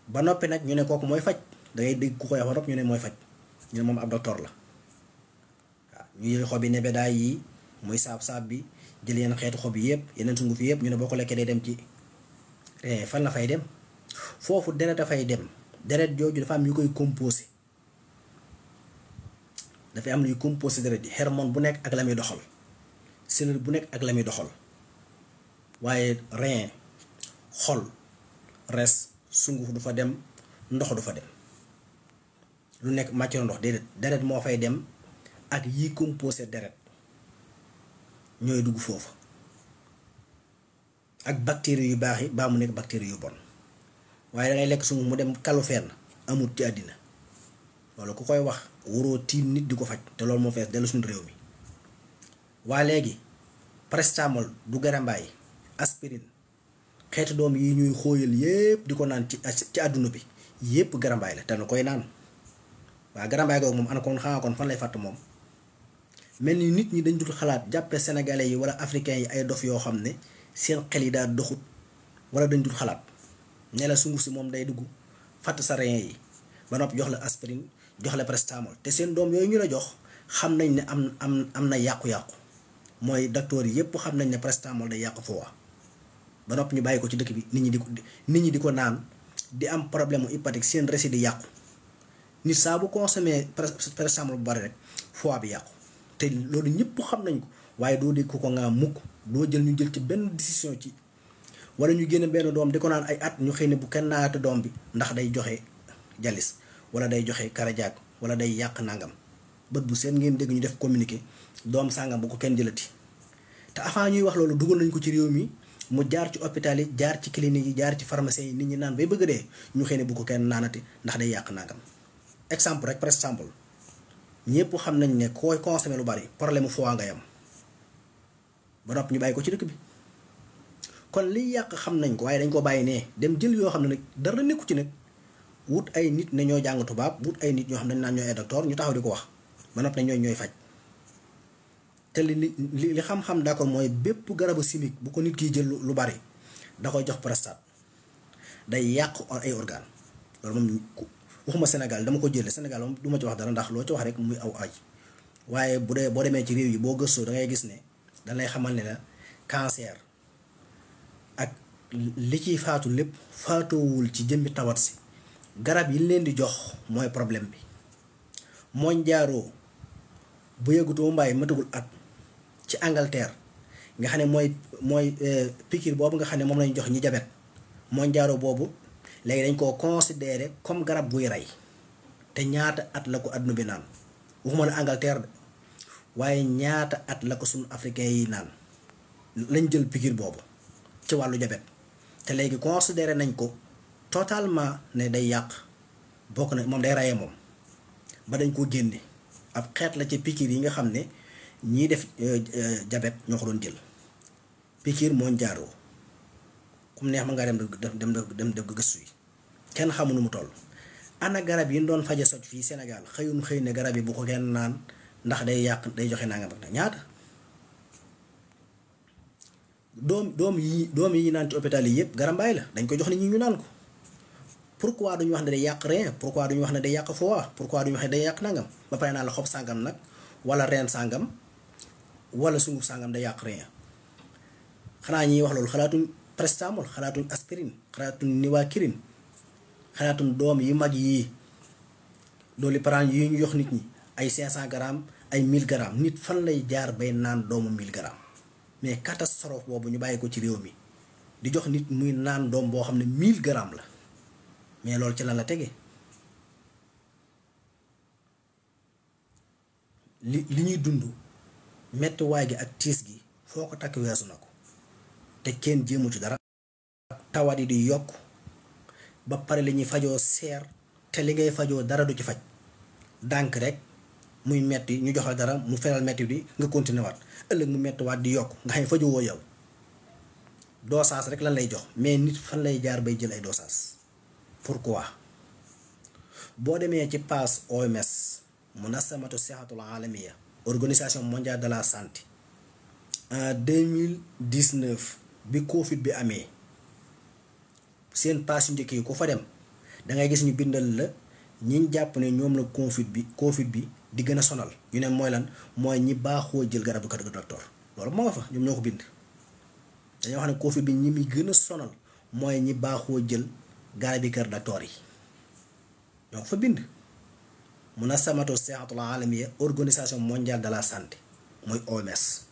ba noppi nag ñu ne kooku mooy faj. dangay dégg ku koy wax ba noppi ñu ne mooy faj, ñu ne moom ab docteur la. waaw ñu jël xob yi nebedaay yi muy saab-saab bi, jël yenn xeetu xob yi yëpp, yeneen sunguf yi yëpp, ñu ne boo ko lekkee day dem ci rein. fan la fay dem? foofu deret dafay dem. deret jooju dafa am yu koy composé, dafay am luy composé deret ji. hormone bu nekk ak la muy doxal, cellule bu nekk ak la muy doxal. waaye rein, xol, res, sunguf du fa dem, ndox du fa dem. lu nekk matière ndox déedéet, deret moo fay dem ak yi composé deret ñooy dugg foofu. ak bactéries yu baax yi baa mu nekk bactéries yu bon. waaye dangay lekk sunguf mu dem kalu fenn amut ci àddina. loolu ku koy wax waroo tiim nit di ko faj, te loolu moo fees dellu suñu réew mi. waa léegi paracétamol du garambaay, aspirine, xeetu doom yi ñuy xóoyal yépp di ko naan ci àdduna bi yépp garambaay la te nu koy naan. waa garambaay googu moom ana kon xanaa kon fan lay fàtt moom. mel ni nit ñi dañ dul xalaat jàppe sénégalais yi wala africains yi ay dof yoo xam ne seen xel yi daal doxut wala dañ dul xalaat. ne la sunguf si moom day dugg fatt sa rein yi ba noppi jox la aspirine, jox la paracétamol, te seen doom yooyu ñu la jox xam nañ ne am na yàqu-yàqu. mooy docteur yi yépp xam nañ ne paracétamol day yàqu foie. ba noppi ñu bàyyi ko ci dëkk bi nit ñi di ko naan di am problème mu hépatique, seen récit di yàqu. nit saa bu consommé paracétamol bu bari rek foie bi yàqu. te loolu ñëpp xam nañ ko waaye doo dégg ko nga mukk, doo jël ñu jël ci benn décision ci wala ñu génn benn doom di ko naan ay at ñu xëy ne bu kenn naata doom bi ndax day joxe jalis wala day joxe cardiaque wala day yàq nangam bët bu seen ngeen dégg ñu def communiqué doom sàngam bu ko kenn jëlati. te avant ñuy wax loolu dugal nañ ko ci réew mi mu jaar ci hôpital yi jaar ci clinique yi jaar ci pharmacie yi nit ñi naan bay bëgg dee ñu xëy ne bu ko kenn naanati ndax day yàq nangam. exemple rek par exemple ñëpp xam nañ ne koy consommé lu bari problème mu foie ngay am ba noppi ñu bàyyi ko ci dëkk bi. kon liy yàq xam nañ ko waaye dañ ko bàyyi ne dem jël yoo xam ne nag dara nekku ci nag wut ay nit ne ñoo jàng tubaab wut ay nit ñoo xam ne dañ naan ñooy ay docteur ñu taxaw di ko wax ba noppi ne ñooy faj. te li xam-xam d'accord mooy bépp garabu chimique bu ko nit kiy jël lu bari da koy jox prostate day yàq ay organe loolu moom waxuma Sénégal dama ko jëlee Sénégal moom du ma ci wax dara ndax loo ci wax rek muy aw ay waaye bu dee boo demee ci réew yi boo gëstoo da ngay gis ne dañ lay xamal ne la cancer ak li ciy faatu lépp faatoowul ci jëmmi tawat si garab yi leen di jox mooy problème bi. Mondiaro bu yëgutoo mbaay matagul at ci Angleterre nga xam ne mooy piqûre boobu nga xam ne moom lañ jox ñi jabet Mondiaro boobu léegi dañ koo considéré comme garab guy rey te ñaata at la ko adduna bi naan waxuma la Angleterre de waaye ñaata at la ko suñu africain yi naan lañ jël piqûre boobu ci wàllu jabet te léegi considéré nañ ko totalement ne day yàq bokk na moom day reyee moom ba dañ ko génne ab xeet la ci piqûre yi nga xam ne ñii def jabet ñoo ko doon jël piqûre Mondiaro kum neex ma nga dem def gëstu yi kenn xamu nu mu toll. ana garab yi ñu doon faje soj fii Sénégal xëy ne garab yi bu ko kenn naan ndax day yàq day joxe nangam ak ñaata doom yi naan ci hôpital yi yëpp garambaay la dañ ko jox nit ñi ñu naan ko. pourquoi duñu wax ne day yàq rein pourquoi duñu wax ne day yàq foie pourquoi duñu wax ne day yàq nangam ba pare naa la xob sàngam nag wala reen sàngam wala sunguf sàngam day yàq rein xanaa ñiy wax loolu xalaatuñ prestamol xalaatuñ aspirine xalaatuñ nivaquine xalaatuñ doom yi mag yii doliprane yi ñu jox nit ñi ay 500 grammes ay 1000 grammes nit fan lay jaar bay naan doomu 1000 grammes mais catastrophe boobu ñu bàyyi ko ci réew mi di jox nit muy naan doom boo xam ne 1000 grammes la. mais loolu ci lan la tege li ñuy dund mettiwaay gi ak tiis gi foo ko takk weesu na ko te kenn jéemu ci dara. tawat yi di yokk ba pare li ñuy fajoo seer te li ngay fajoo dara du ci faj dànk rek muy metti ñu jox la dara mu feral metti bi nga continuer waat ëllëg mu mettiwaat di yokk nga xam ne fajoo woo yow dosage rek lan lay jox mais nit fan lay jaar bay jël ay dosage. pourquoi boo demee ci page OMS Munassamatu Sihatul Alamiya organisation mondiale de la santé en 2019 bi Covid bi amee seen page yu njëkk yi ku fa dem da ngay gis ñu bindal la ñi jàpp ne ñoom la Covid bi di gën a sonal ñu ne mooy lan mooy ñi baaxoo jël garabu kër docteur loolu moo nga fa ñoom ñoo ko bind dañoo wax ne Covid bi ñi muy gën a sonal mooy ñi baaxoo jël garabi kër docteur yi ñoo ko fa bind. Munassamatu Sihatul Alamiya organisation mondiale de la santé mooy OMS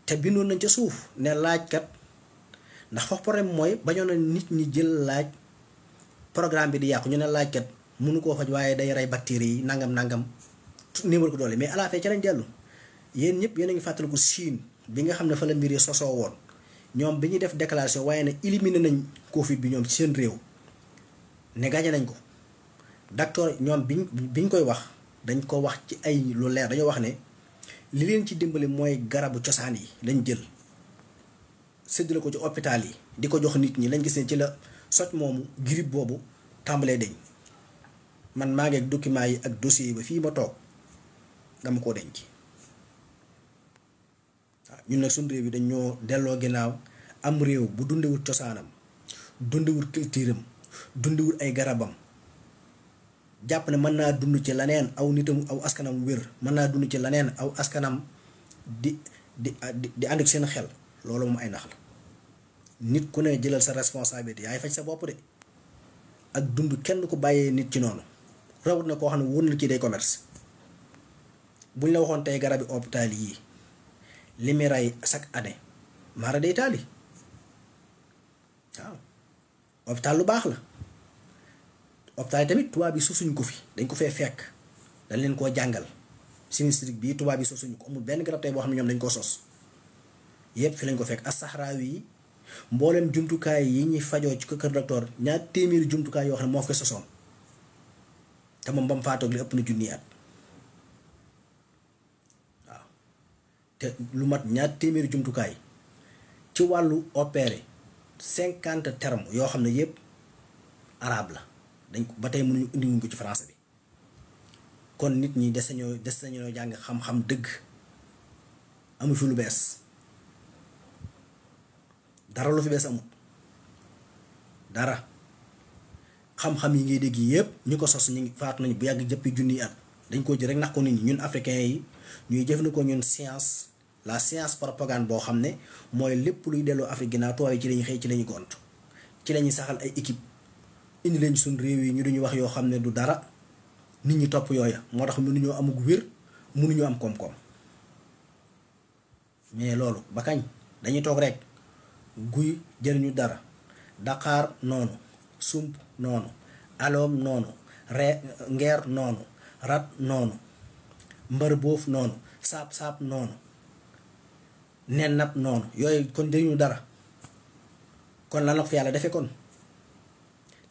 te bindoon nañ ca suuf ne laajkat ndax foofu problème mooy bañoon na nit ñi jël laaj programme bi di yàqu ñu ne laajkat mënu koo faj waaye day rey bactéries yi nangam néewal ko doole mais à la fin ca lañ dellu yéen ñëpp yéen a ngi fàttaliku Chine bi nga xam ne fa la mbir yi sosoo woon ñoom bi ñuy def déclaration waaye ne éliminé nañ Covid bi ñoom ci seen réew ne gagné nañ ko. docteur ñoom biñ koy wax dañ ko wax ci ay lu leer dañoo wax ne li leen ci dimbali mooy garabu cosaan yi lañ jël séddale ko ci hôpital yi di ko jox nit ñi lañ gis ne ci la soj moomu grippe boobu tàmbalee deñ man maa ngi ak document yi ak dossier yi ba fii ma toog dama koo denc waaw ñun nag suñu réew yi dañoo delloo ginnaaw am réew bu dundewul cosaanam dundewul culture am dundewul ay garabam jàpp ne mën naa dund ci leneen aw nitam aw askanam wér mën naa dund ci leneen aw askanam di ànd ak seen xel loolu moom ay nax la nit ku ne jëlal sa responsabilité yaay faj sa bopp de ak dund kenn ko bàyyee nit ci noonu rawut na koo xam ne wóor na kii day commerce buñ la waxoon tey garabi hôpital yii li muy rey chaque année maara day taali waaw hôpital lu baax la. hôpital yi tamit tubaab bi sosuñu ko fi dañ ko fee fekk dañ leen koo jàngal sinistrik bii tubaab bi sosuñu ko amul benn garab tey boo xam ne ñoom dañ koo sos yépp fi lañ ko fekk as-Sahraawi yi mbooleem jumtukaay yi ñuy fajoo ci kër docteur ñaar téeméeri jumtukaay yoo xam ne moo fi sosoon te moom ba mu faatoog li ëpp na junni at waaw te lu mat ñaar téeméeri jumtukaay ci wàllu opéré 50 termes yoo xam ne yépp arabe la dañ ko ba tey mënuñu indi wuñ ko ci français bi kon nit ñi des nañoo jàng xam-xam dëgg amu fi lu bees dara lu fi bees amut dara xam-xam yi ngay dégg yépp ñu ko sos ñu ngi faatu nañu bu yàgg jëppi junniy at dañ koo jël rek nax ko nit ñi ñun africains yi ñuy jëfandikoo ñun science la science propagande boo xam ne mooy lépp luy delloo Afrique ginnaaw tubaab yi ci lañuy xëy ci lañuy gont ci lañuy saxal ay équipe indi leen suñ réew yi ñu duñu wax yoo xam ne du dara nit ñi topp yooya moo tax mënuñoo amug wér mënuñoo am koom-koom mais loolu ba kañ dañuy toog rek guy jëriñu dara Dakar noonu sump noonu aloom noonu ngeer noonu rat noonu mbër boof noonu saab-saab noonu nen nab noonu yooyu kon jëriñu dara kon lan la ko fi yàlla defe kon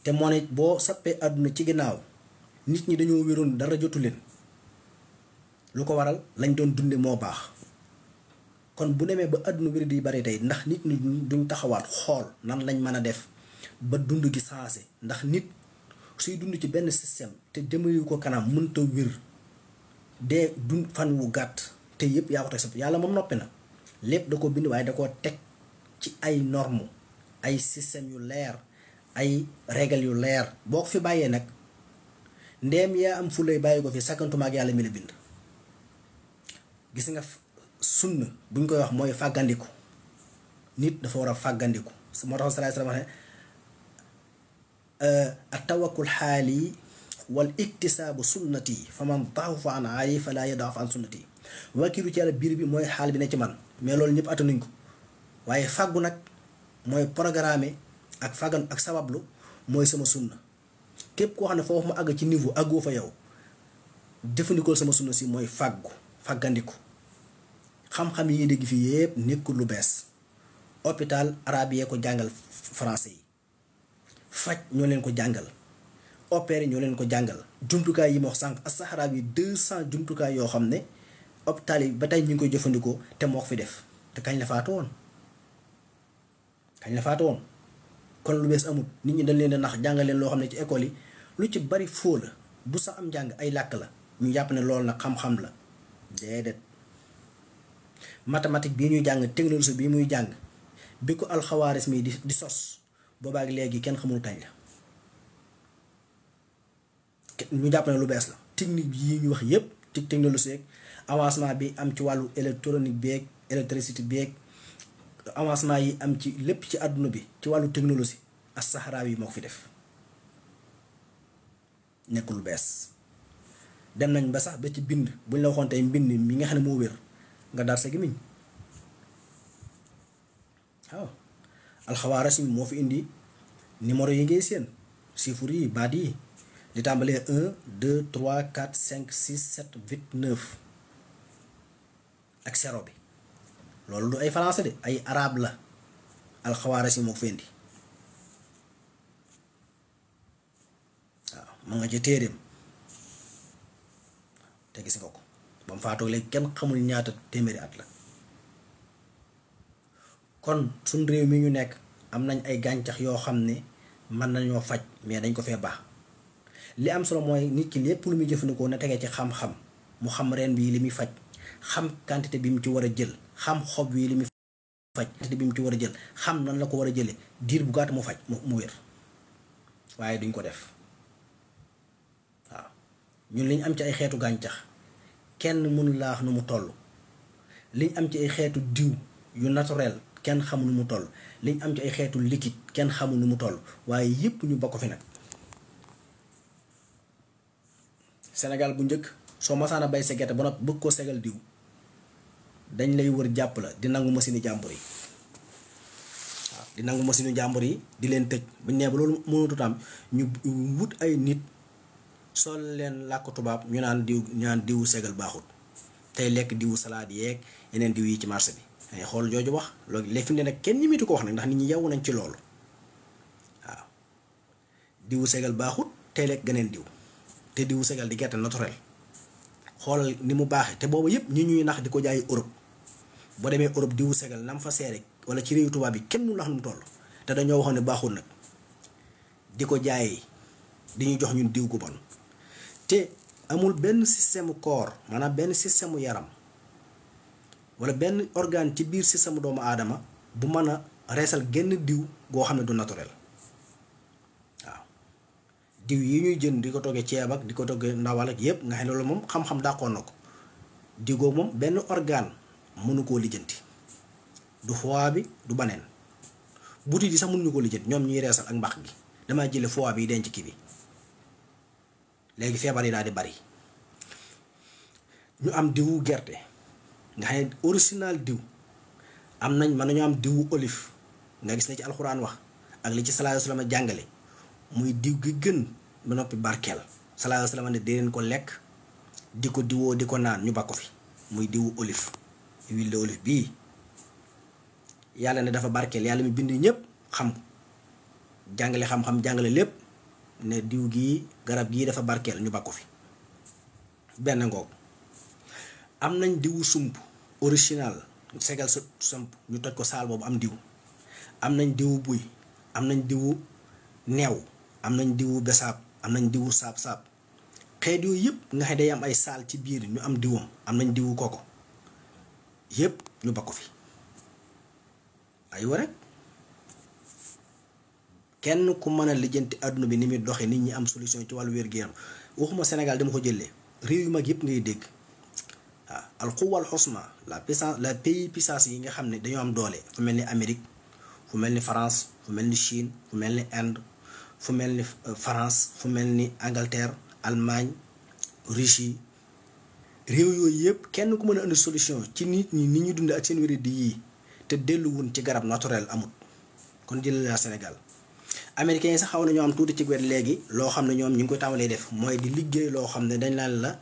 te moo ne boo sappee àdduna ci ginnaaw nit ñi dañoo wéroon dara jotu leen lu ko waral lañ doon dunde moo baax kon bu demee ba àdduna wér di bari tey ndax nit ñi duñ taxawaat xool nan lañ mën a def ba dund gi sensé ndax nit suy dund ci benn système te jëmale ko kanam mënta wér dee dund fan wu gàtt te yëpp yaa ko teg sa yàlla moom noppi na lépp da ko bind waaye da koo teg ci ay normes ay système yu leer ay règle yu leer boo ko fi bàyyee nag ndeem yaa am fu lay bàyyi ko fi sakkantuma ak yàlla mi la bind gis nga sunna buñ koy wax mooy fàggandiku nit dafa war a fàggandiku moo tax salaay salaam wax ne at tawakkul xaali wal iktisaabu sunnati fa man daxafa an aali fala yadaaf an sunnati wakiilu ci yàlla biir bi mooy xaal bi ne ci man mais loolu ñëpp attanuñ ko waaye fàggu nag mooy programme ak fàggan ak sabablu mooy sama sunna képp koo xam ne foofu ma àgg ci niveau àggoo fa yow jëfandikoo sama sunna si mooy fàggandiku xam-xam yi dégg fii yépp nekkul lu bees hôpital arabe yee ko jàngal français yi faj ñoo leen ko jàngal opéré ñoo leen ko jàngal jumtukaay yi ma wax sànq as-Sahraawi yi 200 jumtukaay yoo xam ne hôpital yi ba tey ñu ngi koy jëfandikoo te moo ko fi def te kañ la faatu woon kon lu bees amut nit ñi dañ leen a nax jàngal leen loo xam ne ci école yi lu ci bari foo la du sax am njàng ay làkk la ñu jàpp ne loolu nag xam-xam la déedéet mathématique bii ñuy jàng technologie bii muy jàng bi ko alxawaarisme yi di sos boobaak léegi kenn xamul kañ la ñu jàpp ne lu bees la technique yi ñu wax yépp ci technologie ak avancement bi am ci wàllu électronique beeg électricité beeg avancement yi am ci lépp ci àdduna bi ci wàllu technologie as-Sahraawi yi moo ko fi def nekk lu bees dem nañ ba sax ba ci bind buñ la waxoon tey mbind mi nga xam ne moo wér nga dar sa gémmiñ waaw alxawaarisme moo fi indi numéro yi ngay seen chiffres yi baat yi di tàmbalee 1 2 3 4 5 6 7 8 9 ak zéro bi loolu du ay français de ay arabe la alxawaarisme moo ko fi indi waaw ma nga ca téeréem te gis nga ko ba mu faatoo léegi kenn xamul ñaata téeméeri at la kon suñ réew mi ñu nekk am nañ ay gàncax yoo xam ne mën nañoo faj mais dañ ko fee baax li am solo mooy nit ki lépp lu muy jëfandikoo na tegee ci xam-xam mu xam reen bi li muy faj xam quantité bi mu ci war a jël xam xob wi li muy faj quantité bi mu ci war a jël xam nan la ko war a jëlee diir bu gàtt mu faj mu wér waaye duñ ko def waaw ñun liñ am ci ay xeetu gàncax kenn mënu laa wax nu mu toll liñ am ci ay xeetu diw yu naturel kenn xamul nu mu toll liñ am ci ay xeetu liquide kenn xamul nu mu toll waaye yépp ñu bokk fi nag Sénégal bu njëkk soo masaana bay sa gerte ba noppi bëgg koo segal diw dañ lay wër jàpp la di nangu machine jàmbur yi waaw di nangu machine jàmbur yi di leen tëj bu ñu nee ba loolu mënatut am ñu wut ay nit sol leen làkk tubaab ñu naan diwu segal baaxut tey lekk diwu salade yeeg yeneen diw yi ci marché bi. ay xool jooju wax loolu léegi fi mu ne nag kenn ñimitu ko wax nag ndax nit ñi yeewu nañ ci loolu waaw diwu segal baaxut tey lekk geneen diw te diwu segal di gerte naturel xoolal ni mu baaxee te boobu yëpp ñi ñuy nax di ko jaayi Europe boo demee Europe diwu segal nam fa seere wala ci réewu tubaab bi kenn mu nax nu mu toll te dañoo waxoon ne baaxul nag di ko jaay di ñu jox ñun diw gu bon te amul benn système corps maanaam benn système yaram wala benn organe ci biir système doomu aadama bu mën a reesal genn diw goo xam ne du naturel waaw diw yi ñuy jënd di ko toggee ceeb ak di ko toggee ndawal ak yépp nga xam ne loolu moom xam-xam dàqoon na ko diw googu moom benn organe mënu koo lijjanti du foie bi du baneen butit yi sax mënuñu koo lijjanti ñoom ñuy reesal ak mbax gi damaa jële foie bi denc kii bi léegi feebar yi daal di bari ñu am diwu gerte nga xam ne original diw am nañ mën nañu am diwu olive nga gis ne ci alxuraan wax ak li ci sallallahu alayhi wasallam jàngale muy diw gi gën ba noppi barkeel sallallahu alayhi wasallam ne dee leen ko lekk di ko diwoo di ko naan ñu bakko fi muy diwu olive huile de olive bii yàlla ne dafa barkeel yàlla mi bind ñëpp xam jàngale xam-xam jàngale lépp ne diw gii garab gii dafa barkeel ñu bakko fi benn ngoog am nañ diwu sump original segal sa sump ñu toj ko saal boobu am diw am nañ diwu buy am nañ diwu neew am nañ diwu besaab am nañ diwu saab-saab xeet yooyu yëpp nga xam day am ay saal ci biir ñu am diwam am nañ diwu koko yëpp ñu bakko fi ay wa rek kenn ku mën a lijjanti àdduna bi ni muy doxee nit ñi am solution ci wàllu wér-gu-yaram waxuma Sénégal dama ko jëlee réew yu mag yëpp ngay dégg waaw al quwwa al xusma la pays puissance yi nga xam ne dañoo am doole fu mel ni Amérique fu mel ni France fu mel ni Chine fu mel ni Inde fu mel ni France fu mel ni Angleterre Allemagne Russie réew yooyu yëpp kenn ku mën a indi solution ci nit ñi ni ñuy dund ak seen wér di yii te delluwun ci garab naturel amut kon jëlee la Sénégal américains yi sax xaw na ñoo am tuuti ci wet léegi loo xam ne ñoom ñu ngi koy tàmbalee def mooy di liggéey loo xam ne dañ naan la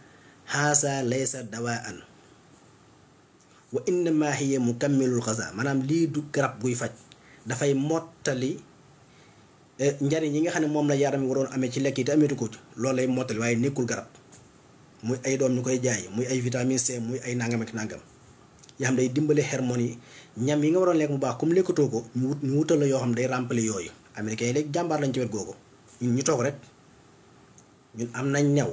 haasa laysa dawaan wa innama hiya mukammilul xaza maanaam lii du garab buy faj dafay mottali njariñ yi nga xam ne moom la yaram yi waroon amee ci lekk yi te ameetu ko ci loolu lay mottali waaye nekkul garab muy ay doom ñu koy jaay muy ay vitamine C muy ay nangam ak nangam yoo xam day dimbale hormones yi ñam yi nga waroon lekk mu baax comme lekkatoo ko ñu wutal la yoo xam day remplir yooyu américains yi léegi jàmbaar lañ ci wet googu ñun ñu toog rek ñun am nañ new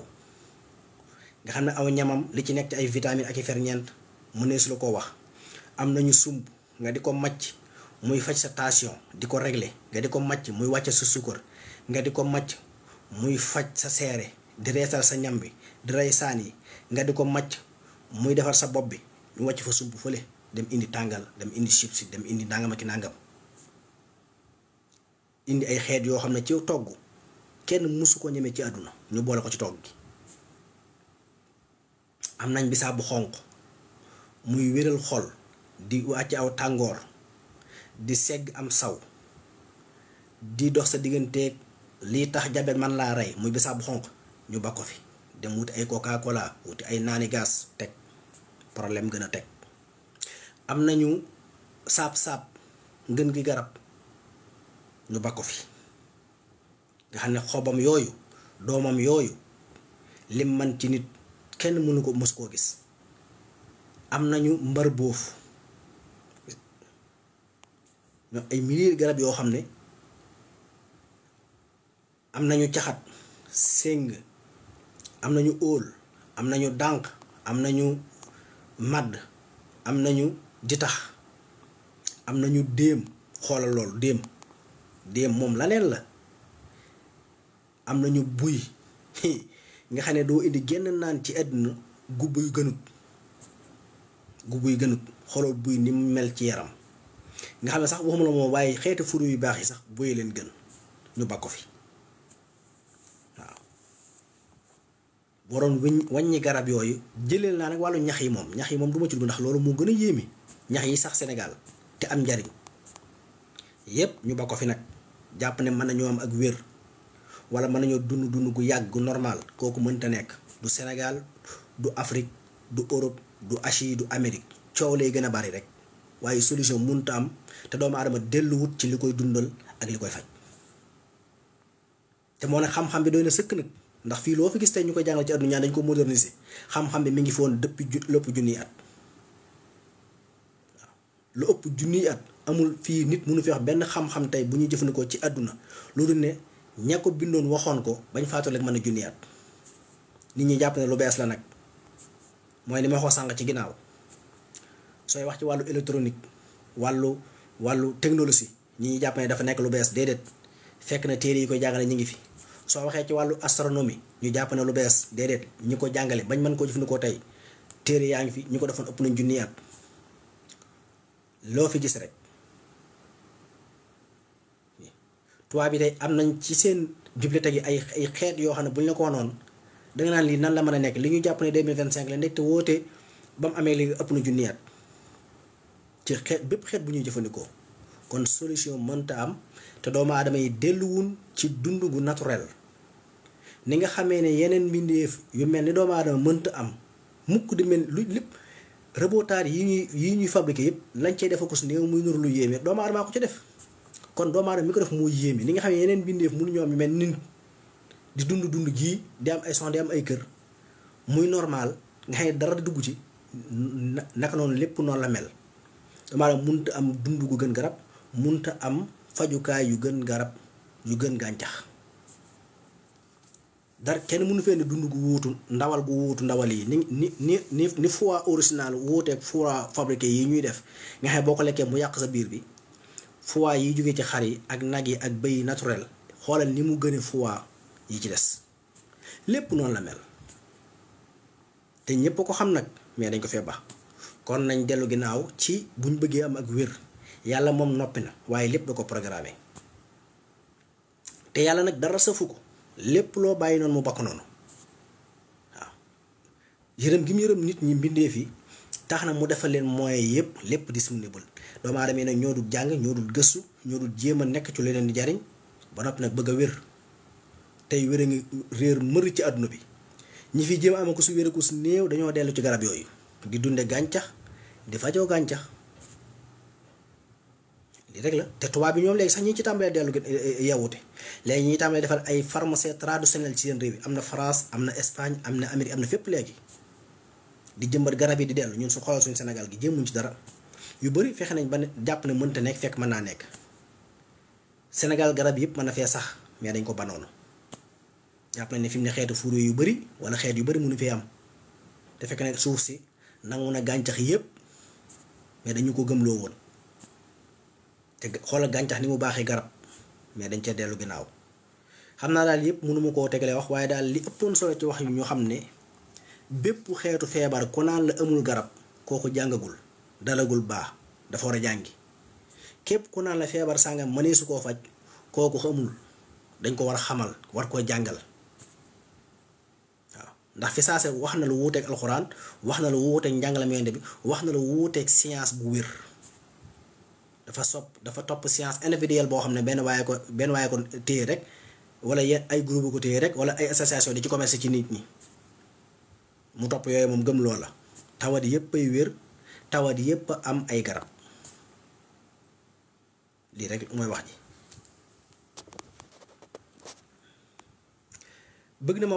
nga xam ne aw ñamam li ci nekk ci ay vitamines ak i ferñeent mu ne su la ko wax am nañu sump nga di ko màcc muy faj sa tension di ko régler nga di ko màcc muy wàcce sa suukar nga di ko màcc muy faj sa seere di reesal sa ñam bi di rey saan yi nga di ko màcc muy defar sa bopp bi ñu wàcc fa sump fële dem indi tàngal dem indi chips dem indi nangam ak nangam indi ay xeet yoo xam ne ci togg kenn mësu ko ñemee ci àdduna ñu boole ko ci togg gi am nañ bisaab bu xonq muy wéral xol di wàcc aw tàngoor di segg am saw di dox sa digganteeg lii tax jabet man laa rey muy bisaab bu xonq ñu ba ko fi dem wuti ay coca cola wuti ay naani gas teg problème gën a teg am nañu saab-saab ngën gi garab ñu ba ko fi nga xam ne xobam yooyu doomam yooyu lim man ci nit kenn mënu ko mës koo gis am nañu mbar boofu ñoom ay milliers garab yoo xam ne am nañu caxat séng am nañu óol am nañu dànq am nañu màdd am nañu ditax am nañu déem xoolal loolu déem moom laneen la am nañu buy nga xam ne doo indi genn naan ci àdduna gu buy gënut xoolal buy ni mu mel ci yaram nga xam ne sax waxuma la moom waaye xeeti furu yu baax yi sax buy leen gën ñu ba ko fi waaw waroon wàññi garab yooyu jëleel naa nag wàllu ñax yi moom du ma ci dugg ndax loolu moo gën a yéeme ñax yi sax Sénégal te am njariñ yépp ñu ba ko fi nag jàpp ne mën nañoo am ak wér wala mën nañoo dund gu yàgg gu normal kooku mënta nekk. du Sénégal du Afrique du Europe du Asie du Amérique coow lay gën a bari rek waaye solution mënta am te doomu aadama delluwut ci li koy dundal ak li koy faj te moo ne xam-xam bi doy na sëkk nag ndax fii loo fi gis tey ñu koy jàngal ci àdduna ñaan dañ ko moderniser xam-xam bi mi ngi fi woon depuis lu ëpp junniy at waaw lu ëpp junniy at amul fii nit mënu fi wax benn xam-xam tey bu ñuy jëfandikoo ci àdduna loolu ne ña ko bindoon waxoon ko bañ faatu rek mën a junniy at nit ñi jàpp ne lu bees la nag mooy ni ma waxoo sànq ci ginnaaw sooy wax ci wàllu électronique wàllu technologie ñi jàpp ne dafa nekk lu bees déedéet fekk na téere yi koy jàngale ñi ngi fi. soo waxee ci wàllu astronomie ñu jàpp ne lu bees déedéet ñi ko jàngale bañ mën koo jëfandikoo tey téere yaa ngi fi ñu ko defoon ëpp nañ junni at loo fi gis rek tubaab bi tey am nañ ci seen bibliothèque yi ay xeet yoo xam ne bu ñu la ko wanoon danga naan lii nan la mën a nekk li ñu jàpp ne 2025 la nekk te woote ba mu amee léegi ëpp na junni at ci xeet bépp xeet bu ñuy jëfandikoo kon solution mënta am te doomu aadama yi delluwun ci dund gu naturel ni nga xamee ne yeneen mbindeef yu mel ni doomu aadama mënta am mukk di mel lu lépp rebotaar yi ñuy fabriqué yëpp lañ cey defa ko su néew muy nuru lu yéeme doomu aadama ko ci def kon doomu aadama mi ko def moo yéeme ni nga xam ne yeneen mbindeef mënu ñoo am yu mel nit di dund gii di am ay soxna di am ay kër muy normal nga xam ne dara dugg ci naka noonu lépp noonu la mel doomu aadama munta am dund gu gën garab munta am fajukaay yu gën garab yu gën gàncax dara kenn mënu fee ne dund gu wuutu ndawal gu wuutu ndawal yi ni foie original wuuteeg foie fabriqué yi ñuy def nga xam ne boo ko lekkee mu yàq sa biir bi foie yi jógee ci xar yi ak nag yi ak bëy naturel xoolal ni mu gëne foie yi ci des lépp noonu la mel te ñépp ko xam nag mais dañ ko fee baax kon nañ dellu ginnaaw ci buñ bëggee am ak wér yàlla moom noppi na waaye lépp da ko programmé te yàlla nag dara safu ko lépp loo bàyyi noonu mu bakk noonu waaw yërëm gi mu yërëm nit ñi mbindee fi tax na mu defal leen moyens yëpp lépp disponible doomu aadama yi nag ñoo dul jàng ñoo dul gëstu ñoo dul jéem a nekk ci lu leen di jariñ ba noppi nag bëgg a wér tey wér a ngi réer mër ci àdduna bi ñi fi jéem a am ko su wér ku su néew dañoo dellu ci garab yooyu di dunde gàncax di fajoo gàncax lii rek la te tubaab bi ñoom léegi sax ñi ci tàmbalee dellu yewute léegi ñi tàmbalee defal ay pharmacie traditionnelle ci seen réew yi am na France am na Espagne am na Amérique am na fépp léegi di jëmbat garab yi di dellu ñun su xoolal suñu Sénégal gi jéemuñ ci dara yu bëri fexe nañ ba ne jàpp ne mënta nekk fekk mën naa nekk Sénégal garab yëpp mën na fee sax mais dañ ko banoonu jàpp nañ ne fi mu ne xeetu fuuro yu bëri wala xeet yu bëri mënu fee am te fekk ne suuf si nangu na gàncax yëpp mais dañu ko gëmloo woon te xoolal gàncax ni mu baaxee garab mais dañ cee dellu ginnaaw xam naa daal yëpp mënuma koo tegalee wax waaye daal li ëppoon solo ci wax yu ñoo xam ne bépp xeetu feebar ku naan la amul garab kooku jàngagul dalagul baax dafa war a jàngi képp ku naan la feebar sàngam mënee su koo faj kooku xamul dañ ko war a xamal war koo jàngal waaw ndax fi saase wax na lu wuuteeg alxuraan wax na lu wuuteeg njàngalam yonent bi wax na lu wuuteeg science bu wér dafa topp science individuelle boo xam ne benn waaye ko téye rek wala ay groupe ko téye rek wala ay association di ci commerce ci nit ñi mu topp yooyu moom gëm loola tawat yépp ay wér tawat yépp am ay garab lii rek mooy wax ji bëgg na ma